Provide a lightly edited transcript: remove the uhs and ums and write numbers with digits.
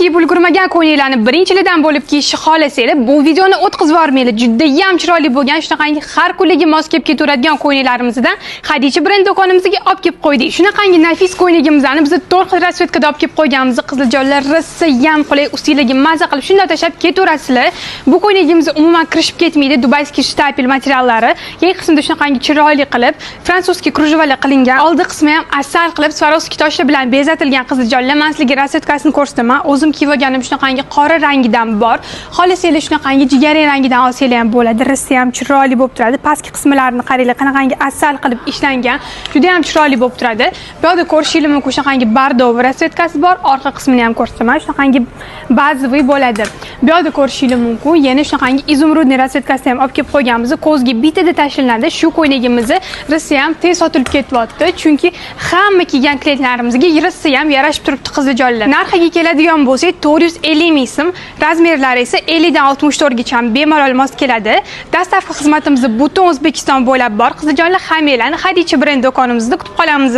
Kiyib ulgurmagan ko'ylaklarni birinchilardan bo'lib kiyishni xohlasanglar, bu videoni o'tkazib yubormanglar. Judayam chiroyli bo'lgan shunaqangi har kunligi mos kelib ketaveradigan ko'ylaklarimizdan Hadicha brend do'konimizga olib kelib qo'ydik. Shunaqangi nafis ko'ylagimizni biz to'rt xil расцветка da olib kelib qo'yganmiz. Qiziljonlar, rosa-yam qulay, ustinglarga maza qilib shunday tashlab ketaverasizlar. Bu ko'ylagimiz umuman kirishib ketmaydi. Дубайский штапель materiallari. Yak qismida shunaqangi chiroyli qilib французский кружева lar qilingan. Oldi qismi ham asal qilib Swarovski toshlar bilan bezatilgan. Qiziljonlar, man sizlarga расцветка sini ko'rsataman. O'zim kiyib olganim shunaqangi qora rangidan bor. Xohlasanglar, shunaqangi jigarrang rangidan olsanglar ham bo'ladi. Rosa ham chiroyli bo'lib turadi. Pastki qismlarini qaranglar, qanaqangi asal qilib ishlangan. Juda ham chiroyli bo'lib turadi. Bu yoqda ko'rishingiz mumkin, shunaqangi бордовый расцветка si bor. Orqa qismini ham ko'rsataman. Shunaqangi bazaviy bo'ladi. Bu yoqda ko'rishingiz mumkin, yana shunaqangi изумрудный расцветка sini ham olib kelib qo'yganmiz. Ko'zga bittada tashlanadi. Shu ko'ylagimizni rosa ham tez sotilib ketyapti, chunki hamma kiygan klientlarimizga rosa ham yarashib turibdi, qiziljonlar. Narxiga keladigan bo'lsak, 450 ming so'm, razmerlari esa 50 dan 64 gacha bemalol mos keladi. Доставка xizmatimiz butun O'zbekiston bo'ylab bor. Qiziljonlar, hammanglarni Hadicha brend do'konimizda kutib qolamiz.